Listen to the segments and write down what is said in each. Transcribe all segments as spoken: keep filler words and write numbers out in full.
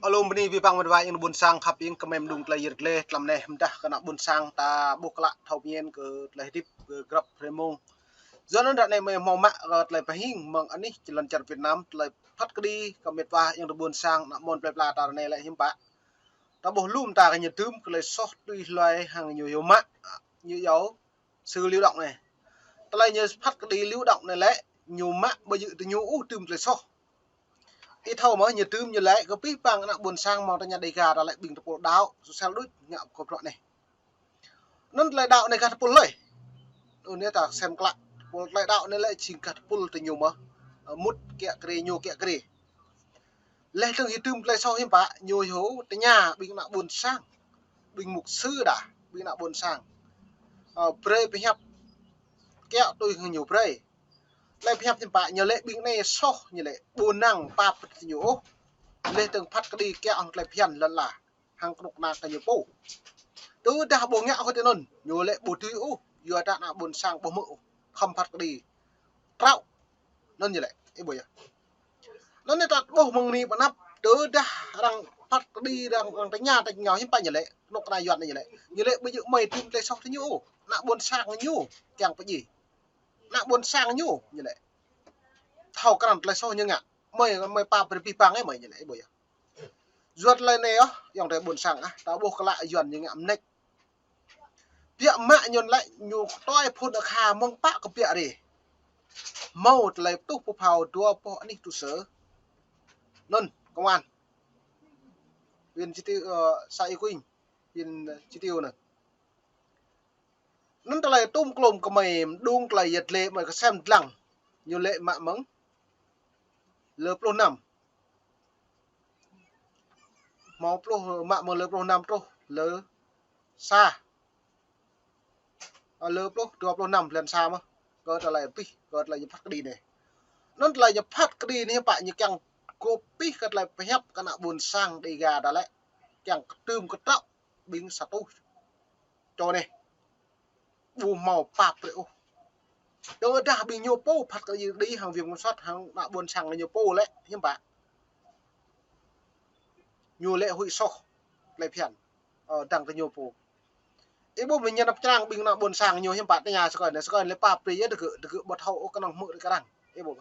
Alo, bơni abih bang met wa ayŏng adơi ƀuôn sang khăp, ayŏng kơmơi mơdung tơlơi yơr gleh tlam anai, mơdah kơ ană ƀuôn sang ta ƀuh klă thâo pơmĭn kơ tơlơi hơdip kơ grăp hrơi mông. Yua anŭn ră anai mơi hmâo mă kơ tơlơi pơhing mơ̆ng anih jơlan čar Việt Nam, tơlơi phat kơđi kơ met wa ayŏng adơi ƀuôn sang ană mơ̆n plơi pla ta ră anai lĕ hiư̆m pă. Ta ƀuh lŏm ta kơ ñu tŭm kơ tơlơi soh tui hluai hăng ñu yua mă, ñu yua sư Liu Đŏk anai. Tơlơi ñu phat kơđi Liu Đŏk anai lĕ, ñu mă ƀu djơ̆ tơ ñu ôh tŭm tơlơi soh. Ih thâo mơ̆ ñu tŭm ñu lĕ kơ abih bang ană ƀuôn sang hmâo tơña Dega ta lĕ ƀing tơpul đaŏ, sô sel đôč ngă kơ bruă anai. Anŭn tơlơi đaŏ anai gah tơpul lơi. Anŭn anai ta sem klă. Tơpul tơlơi đaŏ anai lĕ jing gah tơpul tơ ñu mơ̆. Ơ, mŭt kiă kriê, ñu kiă kriê. Leh tơ̆ng hơdôm tơlơi soh hiư̆m pă, ñu hyu tơña ƀing ană ƀuôn sang. Ƀing mục sư đa, ƀing ană ƀuôn sang. Ơ, brơi pơhiăp kiă tui hăng ñu brơi. Tơlơi pơhiăp hiư̆m pă, ñu lĕ ƀing anai soh, ñu lĕ ƀu năng pap tơ ñu ôh. Leh tơ̆ng phat kơđi kiă hăng tơlơi phiăn lŏn ala hăng kơnuk kơna kơ ñu pô. Tơdah ƀu ngă hơget tơ anŭn, ñu lĕ ƀu dưi ôh, yua dah ană ƀuôn sang ƀu hmư̆ ôh, khŏm phat kơđi. Trăo. Anŭn ñu lĕ, ih ƀuh yơh. Anŭn anai ta ƀuh mơ̆ng anai pơ anăp, tơdah arăng phat kơđi, arăng, arăng tơña, tơña hiư̆m pă ñu lĕ, kơnuk kơna Yuan ñu lĕ. Ñu lĕ ƀu djơ̆ mơi tŭm tơlơi soh tơ ñu ôh, ană ƀuôn sang ñu, kiăng pơdjai. Ană ƀuôn sang ñu, ñu lĕ. Thâo krăn tơlơi soh ñu ngă, mơi, mơi pap brơi abih bang ih mơi ñu lĕ, ih ƀuh yơh. Yua tơlơi anai yơh, ayŏng adơi ƀuôn sang ah, ta ƀuh klă Yuan ñu ngă mơneč. Biă mă ñu lĕ ñu tui phŭn akha mơ̆ng pă kơ biă rai. Hmâo tơlơi pơtuh pơphao dua boh anih trụ sở. Anŭn, công an. Huyện Chi Tiêu, ơ, xã Y Quynh, huyện Chi Tiêu anŭn. Anŭn tơlơi tŭm klôm kơmơi mơdung tơlơi yơr gleh mơi kơsem dlăng. Ñu lĕ mă mơ̆ng lơ pluh năm. Hmâo pluh, mă mơ̆ng lơ pluh năm truh lơ sa. Ơ, lơ pluh, dua pluh năm blan sa mơ̆. Kơ tơlơi abih, kơ tơlơi ñu phat kơđi anai. Anŭn tơlơi ñu phat kơđi anai pă ñu kiăng kơkuh abih kơ tơlơi pơhiăp kơ ană ƀuôn sang Dega ta lĕ. Kiăng kơtưm kơtrăo ƀing sa rơtuh čô anai. Ƀu hmâo pap brơi ôh. Tơdah ƀing ñu pô phat kơđi hăng Viện Kiểm soát hăng ană ƀuôn sang ñu pô lĕ, hiư̆m pă. Ñu lĕ huĭ soh, tơlơi phiăn. Ơ, dăng tơ ñu pô. Ih ƀuh mơ̆ ñu anăp črang ƀing ană ƀuôn sang ñu hiư̆m pă tơña sơkơi anai, sơkơi anai lĕ pap brơi yơh tơ gơ̆, tơ gơ̆ ƀu thâo ôh kơnơ̆ng hmư̆ tơ krăn. Ih ƀuh.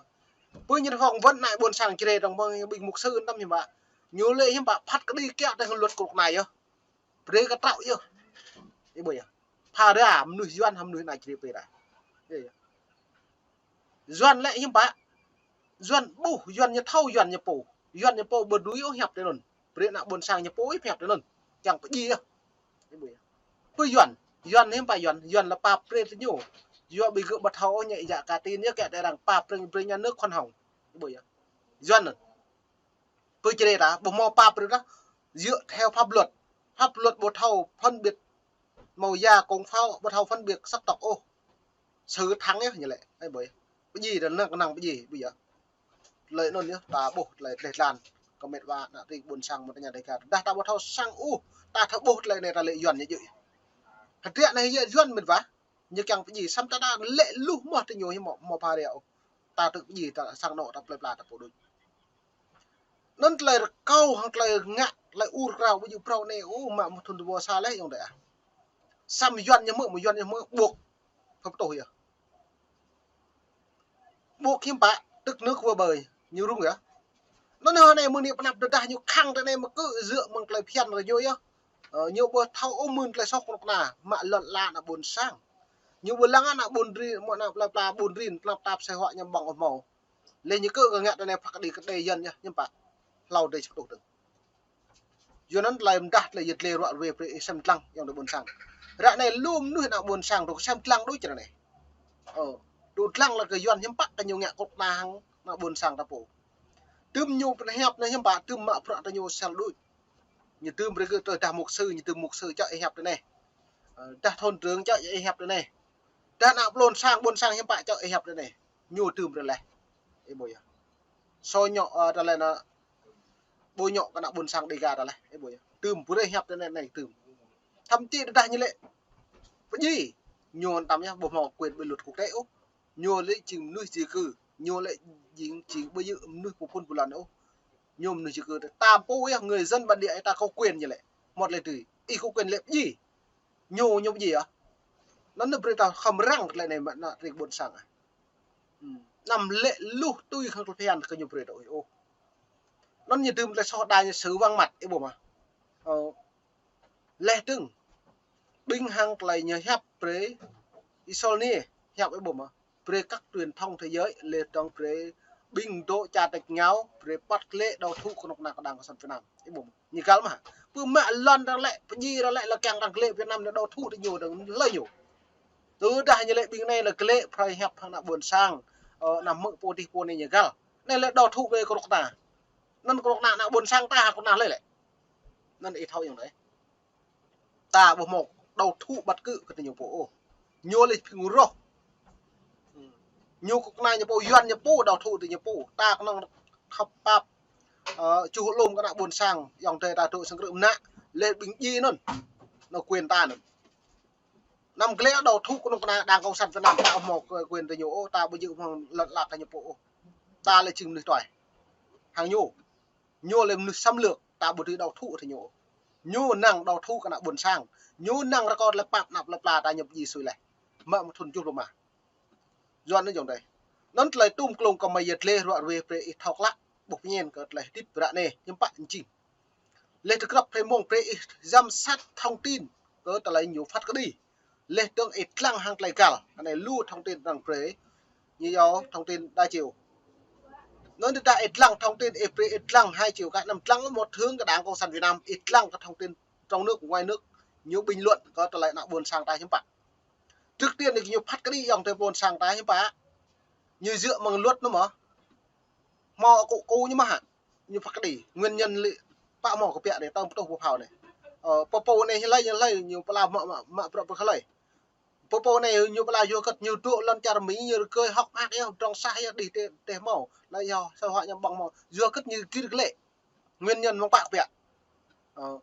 Pơ ñu phỏng vấn ană ƀuôn sang Jrai tơ̆ng mơ̆ng ƀing mục sư anŭn hiư̆m pă. Ñu lĕ hiư̆m pă phat kơđi kiă tơ hăng luật kơnuk kơna yơh. Brơi kơ trăo yơh. Ih ƀuh yơh. Phara mơnuih Yuan hăng mơnuih ană Jrai pơra. Ih ƀuh yơh. Yuan lĕ hiư̆m pă. Yuan ƀuh, Yuan ñu thâo, Yuan ñu pô. Yuan ñu pô ƀu dưi ôh hiăp tơ anŭn. Brơi ană ƀuôn sang ñu pô ih hiăp tơ anŭn. Kiăng pơdjai yơh. Ih ƀuh yơh. Pơ Yuan, Yuan hiư̆m pă Yuan, Yuan lĕ pap brơi tơ ñu. Yua ƀing gơ̆ ƀu thâo ôh ñu ia katin yơh kiă tơ arăng pap brơi, brơi nhà nước khoan hồng. Ih ƀuh yơh. Yuan anŭn. Pơ Jrai ta, ƀu hmâo pap brơi ta, dựa theo pháp luật. Pháp luật ƀu thâo phân biệt màu da, công giáo ƀu thâo phân biệt sắc tộc ôh. Sự thắng yơh ñu lĕ, ih ƀuh yơh. Pơdjai ta năng, năng pơdjai, ƀuh yơh. Tơlơi anŭn yơh, ta ƀuh tơlơi gleh tlam. Kơ met wa ană tring ƀuôn sang mơ̆n tơña Dega. Dah ta ƀu thâo sang ôh, ta thâo ƀuh tơlơi anai ta lĕ Yuan ñu djơ̆. Hơdră anai yơh Yuan met wa. Ñu kiăng pơdjai, samơ̆ ta đa lĕ luh mơ̆ tơ ñu hiư̆m hmâo, hmâo phara ôh. Ta tŭ pơdjai, ta sang anŏ, ta plơi pla, ta pô đôč. Anŭn tơlơi rơkâo hăng tơlơi ngă, tơlơi ur krao ƀu djơ̆ phrâo anai, ơ, mă mơ̆ thŭn dua sa leh ayŏng adơi ah. Samơ̆ Yuan ñu hmư̆, mơ̆ Yuan ñu hmư̆ ƀuh. Pơtuh yơh. Ƀuh hiư̆m pă, tức nước vỡ bờ, ñu rŭng yơh. Anŭn anai mơ̆ng anai pơ anăp tơdah ñu khăng tơ anai mơ̆ kơ dựa mơ̆ng tơlơi phiăn rơ ñu yơh. Ơ, ñu ƀu thâo ôh mơ̆n tơlơi soh kơnuk kơna, mă lŏn ala ană ƀuôn sang. Ñu ƀu lăng ană ƀuôn rin, mơ̆ ană plơi pla ƀuôn rin, tơnap tap sĕ huă ñu ƀơ̆ng ôh hmâo. Leh ñu kơ kơ ngă tơ anai phat kơđi kơđi Yuan yơh, hiư̆m pă. Hlâo dêh čơkơtuh dơ̆ng. Yua anŭn tơlơi mơdah tơlơi yơr gleh ruă ruai brơi ih sem dlăng ayŏng adơi ƀuôn sang. Ră anai lu mơnuih ană ƀuôn sang tŭ sem dlăng đôč ră anai. Ơ, tŭ dlăng lĕ kơ Yuan hiư̆m pă kơ ñu ngă kơnuk kơna hăng ană ƀuôn sang ta pô. Tơm ñu pơhiăp anai hiư̆m pă, tơm mă bruă tơ ñu sel đôč. Ñu tơm brơi kơ tơdah mục sư, ñu tơm mục sư čŏk ih hiăp tơ anai. Ơ, dah thôn trưởng čŏk ih hiăp tơ anai. Dah ană ƀuôn sang, ƀuôn sang hiư̆m pă čŏk ih hiăp tơ anai. Ñu tơm brơi leh. Ih ƀuh yơh. Sô ñu, ơ, tơlơi anŭn ƀu ñu kơ ană ƀuôn sang Dega ta leh, ih ƀuh yơh. Tơm brơi hiăp tơ anai anai tơm. Thậm chí tơdah ñu lĕ pơdjai, ñu anăm yơh, ƀu hmâo quyền bi luật quốc tế ôh. Ñu lĕ jing mơnuih di cư, ñu lĕ jing, jing ƀu djơ̆ mơnuih pơphun pơlăn ôh. Ñu mơnuih di cư ta pô yơh, người dân bản địa ta có quyền ñu lĕ. Một lĕ tui, ih có quyền lĕ pơjing. Ñu, ñu pơjing ah. Anŭn brơi ta khŏm răng tơlơi anai mă ană tring ƀôn sang ah. Hmm. Anăm lĕ luh tui hăng tơlơi phiăn kơ ñu brơi ta ôh. Anŭn ñu dưm tơlơi soh đa ñu sư̆ wang măt, ih ƀuh mơ̆. Ơ, laih dơ̆ng, ƀing hăng tơlơi ñu hiăp brơi, Israel anai, hiăp ih ƀuh mơ̆. Brơi các truyền thông thế giới, laih dơ̆ng brơi ƀing dŏ čar tač rơngiao, brơi păt glĕ đầu thú kơnuk kơna kơ Đảng Cộng sản Việt Nam. Ih ƀuh mơ̆. Ñu găl mơ̆. Pơmă lŏn arăng lĕ, pơjing arăng lĕ, lơkeng arăng glĕ Việt Nam anai đầu thú tơ ñu dơ̆ng lơi ñu. Tơdah ñu lĕ ƀing anai lĕ glĕ, phrâo hiăp hăng ană ƀôn sang, ơ, anăm hmư̆ pô dih pô anai ñu găl. Anai lĕ đầu thú kơ kơnuk kơna. Anŭn kơnuk kơna ană ƀôn sang ta hă kơnuk kơna lơi lĕ. Anŭn ih thâo yơh anai. Ta ƀu hmâo đầu thú bắt cóc kơ tơ ñu pô ôh. Ñu lĕ phung roh. Ñu kơnuk kơna ñu pô, Yuan ñu pô, đầu thú tơ ñu pô. Ta kơnơ̆ng khăp pap, ơ, čuh lŏm kơ ană ƀôn sang, ayŏng adơi ta dŏ sang krư̆ mơnă, lĕ ƀing djai anŭn. Anŭn quyền ta anŭn. Anăm glĕ đầu thú kơnuk kơna Đảng Cộng sản Việt Nam ta ƀu hmâo quyền tơ ñu ôh, ta ƀu djơ̆ hmâo lŏn ala kơ ñu pô ôh. Ta lĕ jing mơnuih tuai hăng ñu. Ñu lĕ mơnuih xâm lược, ta ƀu dưi đầu thú tơ ñu. Ñu năng đầu thú kơ ană ƀôn sang. Ñu năng rơkâo tơlơi pap anăp lăp pla ta ñu pơjing sui laih. Mă mơ̆ thŭn tơjuh pluh rơma. Yuan anŭn ayŏng adơi. Anŭn tơlơi tŭm klông kơ mơi yơh tơlơi ruă ruê brơi ih thâo klă. Ƀuh pơñen kơ tơlơi hơdip ră anai, hiư̆m pă jing. Laih tơkrăp tơlơi mơ̆ng brơi ih giám sát thông tin kơ tơlơi ñu phat kơđi. Laih dơ̆ng ih lăng hăng tơlơi găl, anai lu thông tin arăng brơi, ñu yua thông tin đa chiều. Anŭn tơdah ih lăng thông tin, ih brơi ih lăng hai chiều, kơ anăm lăng một hướng kơ Đảng Cộng sản Việt Nam, ih lăng kơ thông tin trong nước, ngoài nước, ñu bình luận kơ tơlơi ană ƀôn sang ta hiư̆m pă. Trước tiên anai ñu phat kơđi ayŏng adơi ƀôn sang ta hiư̆m pă. Ñu djơ̆ mơ̆ng luật anŭn mơ̆. Hmâo akŏ akŏ ñu mơ̆ hă. Ñu phat kơđi. Nguyên nhân lĕ pă hmâo kơ biă anai, tơm pơtuh pơphao anai. Ơ, pơpô anai hlơi, hlơi, ñu pơala mă, mă, mă bruă pơkơhlơi. Pơpô anai ñu pơala yua hơget ñu dŏ lŏn čar Mi ñu rơgơi hŏk mơak yơh, drŏng sah yơh, đih tơh, tơh hmâo. Lĕ yơh, xã hội ñu ƀơ̆ng hmâo. Yua hơget ñu gir glĕ. Nguyên nhân mơ̆ng pă kơ biă. Ơ,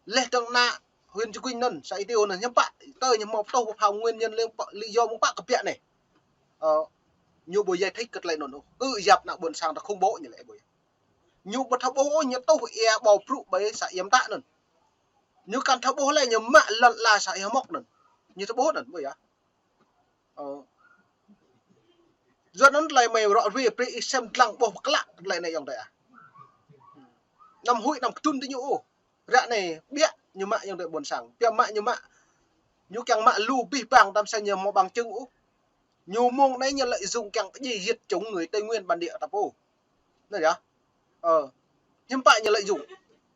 laih dơ̆ng ană huyện Chư Kuin anŭn, xã Y Tiêu anŭn, hiư̆m pă, tơ ñu hmâo pơtuh pơphao nguyên nhân lĕ pă, lý do mơ̆ng pă kơ biă anai. Ơ, ñu ƀu giải thích kơ tơlơi anŭn ôh. Ư yap ană ƀôn sang ta khủng bố ñu lĕ ƀu yơh. Ñu ƀu thâo ƀuh ôh, ñu tuh ia ƀâo brŭ ƀơi xã Iơm Tă anŭn. Ñu kăn thâo ƀuh lĕ ñu mă lŏn ala xã Ia Hmŏk anŭn. Ñu thâo ƀuh anŭn, ƀu yơh. Ơ. Yua anŭn tơlơi mơi ruă ruê brơi ih sem lăng ƀuh pơklă tơlơi anai ayŏng adơi ah. Anăm huĭ anăm kơdŭn tơ ñu ôh. Ră anai biă ñu mă ayŏng adơi ƀôn sang. Biă mă ñu mă. Ñu kiăng mă lu abih bang, tơm săn ñu hmâo bằng chứng ôh. Ñu mơ̆ng anai ñu lợi dụng kiăng pơjing diệt chủng người Tây Nguyên bản địa ta pô. Anŭn yơh. Ơ. Hiư̆m pă ñu lợi dụng.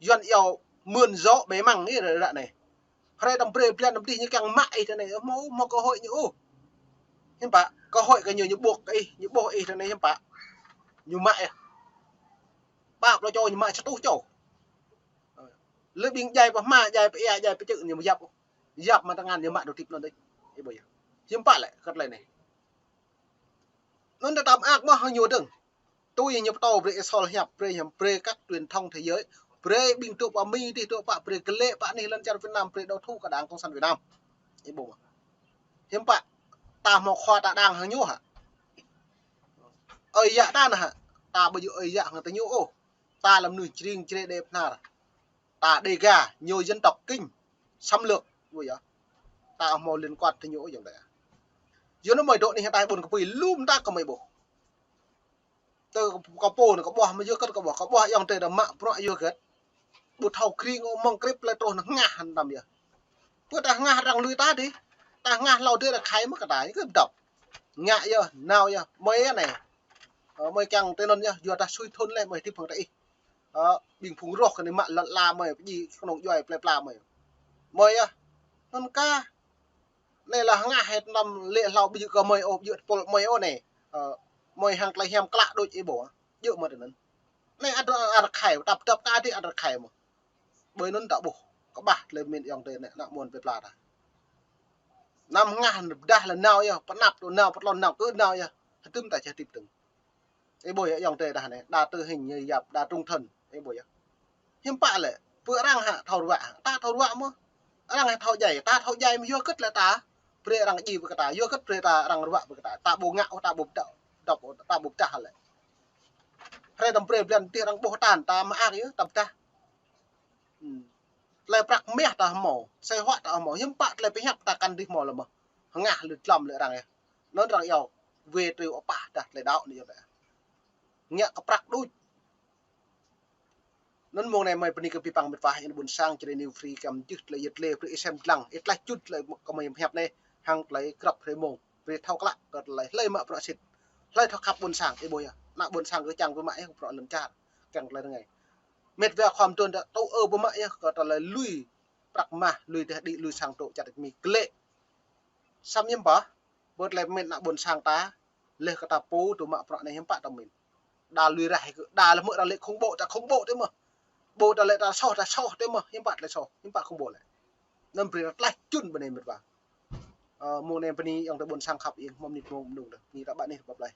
Yuan iâu mượn gió bẻ măng ih ră, ră anai. Hrơi tơm brơi blan tơm dih ñu kiăng mă ih tơ anai. Hmâo, hmâo cơ hội ñu ôh. Hiư̆m pă, cơ hội kơ ñu, ñu ƀuh kơ ih, ñu ƀuh ih tơ anai hiư̆m pă. Ñu mă ih. Pă pluh čô ñu mă sa rơtuh čô. Ơ. Lĕ ƀing djai pơhma, djai pơia, djai pơčư̆ ñu yap. Yap mă tơngan ñu mă dŏ hơdip anŭn đôč. Ih ƀuh yơh. Hiư̆m pă lĕ kơ tơlơi anai. Anŭn ta tơm mơak mơ̆ hăng ñu dơ̆ng. Tui ñu pơtô brơi Israel hiăp, brơi hiăp, brơi các truyền thông thế giới, brơi ƀing dŏ pơ Mi dih, dŏ pơ, brơi glĕ pơ anih lŏn čar Việt Nam, brơi đầu thú kơ Đảng Cộng sản Việt Nam. Ih ƀuh mơ̆. Hiư̆m pă, ta hmâo khua ta đang hăng ñu hă. Ơi yă ta anŭn hă, ta ƀu djơ̆ ơi yă hăng tơ ñu ôh. Ta lăm mơnuih Čring Črê Đê Bơhnar. Ta Đêga, ñu dân tộc Kinh, xâm lược, ƀu yơh. Ta hmâo liên quan tơ ñu ôh ayŏng adơi. Yua anŭn mơi dŏ anih ta ƀôn kơpui lŏm ta kơ mơi ƀuh. Tơ kơ pô anŭn kơ ƀuh, mơi yua hơget kơ ƀuh, kơ ƀuh ayŏng adơi ta mă bruă yua hơget. Ƀu thâo kring ôh, mơ̆ng krip lĕ truh anŭn hngah hăng tơm yơh. Pơ ta hngah arăng lui ta dih. Ta hngah hlâo dih arăng khai mơ̆ kơ ta, kơ dŏp. Ngă yơh, nao yơh, mơi yơh anai. Ơ, mơi kiăng tơ anŭn yơh, yua ta sui thŭn lĕ mơi hơdip hăng ta ih. Ơ, ƀing phung roh kơ anai mă lŏn ala mơi, pơjing kơnung djuai plơi pla mơi. Mơi yơh. Anŭn kah. Anai lĕ hngah hĕt anăm lĕ hlâo ƀu djơ̆ kơ mơi ôh, ƀu djơ̆ tơpul mơi ôh anai. Ơ, mơi hăng tơlơi hiam klă đôč ih ƀuh. Djơ̆ mơ̆ tơ anŭn. Anai ăt arăng khai, tăp tăp ta dih ăt arăng khai mơ̆. Ƀơi anŭn ta ƀuh. Kơƀah tơlơi pơmĭn ayŏng adơi anai, ană mơnuih plơi pla ta. Anăm hngah pơdah lĕ nao yơh, pơanăp tŭ nao, pơtlon nao, kơ nao yơh. Hơdôm ta či hơdip dơ̆ng. Ih ƀuh yơh ayŏng adơi ta anai, đa tử hình ñu yap, đa trung thân, ih ƀuh yơh. Hiư̆m pă lĕ, pơ arăng hă thâo ruă hă, ta thâo ruă mơ̆. Arăng hă thâo djai, ta thâo djai mơ̆ yua hơget lĕ ta. Brơi arăng djai pơ kơ ta, yua hơget brơi ta arăng ruă pơ kơ ta. Ta ƀu ngă ôh, ta ƀu pơdah, dŏp ôh, ta ƀu pơdah lĕ. Hrơi tơm brơi blan tih arăng ƀuh tan ta mơak yơh, tơm tah. Hmm. Tơlơi prăk mah ta hmâo, sĕ huă ta hmâo, hiư̆m pă tơlơi pơhiăp ta kăn dih hmâo lơ̆m mơh. Hơngah lĕ tlăm lĕ arăng yơh. Anŭn arăng iâu wê triu apah dah tơlơi đaŏ anai yơh. Ngă kơ prăk đôč. Anŭn mông anai mơi bơni kơ abih bang met wa ƀôn sang Jrai New Free kiăng jưh tơlơi yet lê brơi ih sem lăng, ih tlaih čŭt tơlơi kơ mơi hiăp anai, hăng tơlơi krăp hrơi mông. Brơi thâo klă kơ tơlơi hlơi mă bruă sĭt. Hlơi thâo khăp ƀôn sang, ih ƀuh yơh. Ană ƀôn sang kơ čang ƀu mă yơh bruă lŏn čar, kiăng tơlơi rơngai. Met wa khŏm tŭ dah tŭ ơ ƀu mă yơh kơ tơlơi lui prăk mah, lui teh đĭ, lui sang tŏ čăt kơ mi klĕ. Samơ̆ hiư̆m pă, ƀơi tơlơi pơmĭn ană ƀôn sang ta, leh kơ ta pô tŭ mă bruă anai hiư̆m pă ta pơmĭn. Đa lui rah kơ, đa lĕ mơ̆ arăng lĕ khủng bố, ta khủng bố tui mơh. Ƀu ta lĕ ta soh, ta soh tui mơh, hiư̆m pă tơlơi soh, hiư̆m pă khủng bố lĕ. Anŭn brơi ta tlaih čŭn bơnai met wa. Ơ, mông anai bơni ayŏng adơi ƀôn sang khăp ih, mơ̆ng mơnit mông mơnung dah. Bơni ta ƀă anih ƀă blai.